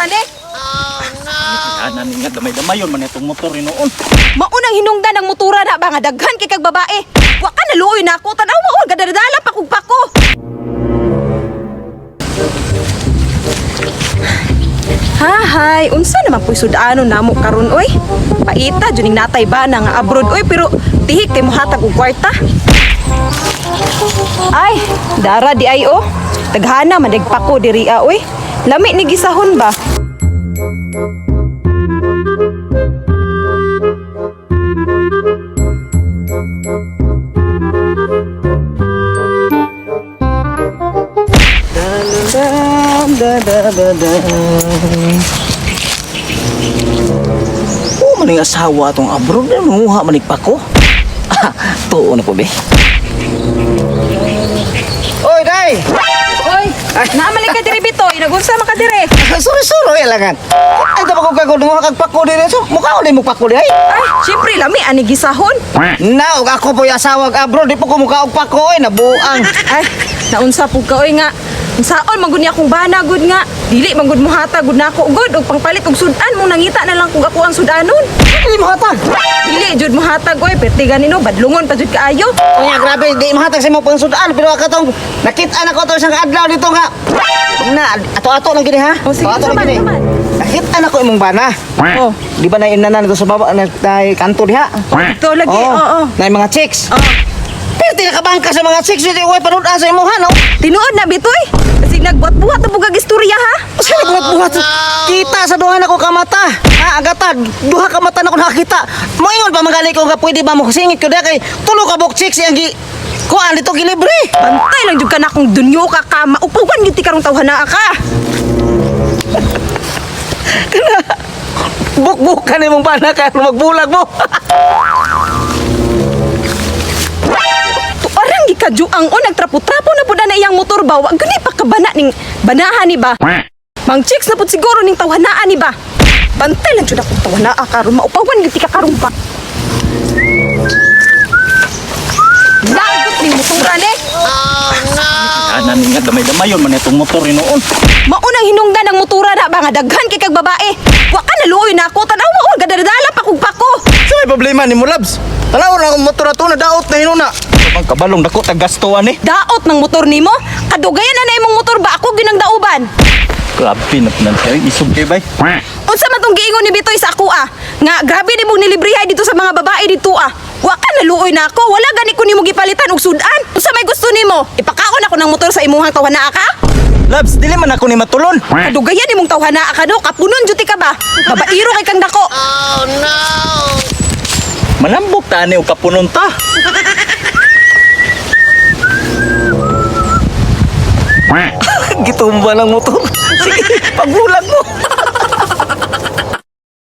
motora ni. Ana ni nga damay-damayon man itong motor ni noon. Maunang hinungdan ang motora na ba nga daghan kay kag babae. Wa ka naluoy na ako tan-aw mo gadadala pa kog pako. Hahay, unsa naman po'y sudanon namo karon oy? Paita juning natay ba na nga abroad oy pero tihik kay mohatag og kwarta. Ay, dara di ay oh. Taghana man pako diri ah, oy. Lami ni gisahon ba? Da, da, da, da. Oh, maning asawa atong abroad na manguha manig pako. Tuo na po be. Oy, day! Oy, naamalik ka diri bitoy, nagunsa man ka diri? Suri-suro ya langan. Ay, dapat ko kagod mo kag pako diri so. Mukha ko mo pako diri. Ay, syempre lami ani gisahon. Naog ako po asawag abroad, di po ko mukha og pako oy, nabuang. Ay, naunsa pud ka oy nga. Unsaon man gud ni akong bana gud nga. Dili man gud mohatag gud nako gud og pangpalit og sudan mong nangita na lang kung ako ang sudanon. Dili mo hatag. Dili jud mohatag oy, perti gani no badlungon pa jud kaayo. Unya grabe, di mahatag sa imo pang sudan pero akatong nakita na ko to isang adlaw dito nga. Na ato-ato lang gini ha. Oh, sige, Ato-ato lang saman, gini. saman. Nakita na ko imong bana. Oh. Di ba na inanan dito sa baba na kanto diha? Ito lagi, oo. Oh, Na mga chicks. Oh. Pero tinakabangka sa mga chicks, di way panudan sa imuha no. Tinuod na bitoy. Kasi nagbuhat-buhat na bugag istorya ha. Sa buhat-buhat. Kita sa duha na ko kamata. Ha, agata, duha ka mata na ko nakakita. Moingon pa magali ko nga pwede ba mo singit ko diha kay tulo ka buok chicks iyang gi kuan dito gilibre. Bantay lang jud ka na kung dunyo ka ka maupawan gyud ti karong tawhana ka. Bukbuk ka nimong bana kay magbulag mo. Tuarang gikajuang o nagtrapo-trapo na pud na iyang motor ba. Wa gani pa kabana ning banahan ni ba. Mang chicks na pud siguro ning tawhanaan ni ba. Bantay lang jud akong tawhanaa karon maupawan gyud ti ka karon pa. Lagot ning motora ni. Ana ni nga damay-damayon man itong motor ni noon. Maunang hinungdan ang motora na ba nga daghan kay kag babae. Wa ka naluoy na ako tan-aw mo gadadala pa kog pako. Sa may problema ni mo, Labs? Tanaw na akong motor ato na daot na hinuna. Ang kabalong dako tag gastuan eh. Daot ng motor nimo? Kadugayan na na imong motor ba ako ginang dauban? Grabe na punan kayo isog kay bay. Unsa man tong giingon ni Bitoy sa ako ah? Nga grabe nimong nilibrihay dito sa mga babae dito ah. Wa ka naluoy na ako, wala gani ko nimo gipalitan og sudan. Unsa may gusto nimo? Ipakaon ako ng motor sa imuhang tawhanaa ka? Labs, dili man ako ni matulon. Kadugayan nimong tawhanaa ka no, kapunon jud ti ka ba? Babairo kay kang dako. Malambok ta ani og kapunon ta. Gitumba lang motor. Sige, pagbulag mo.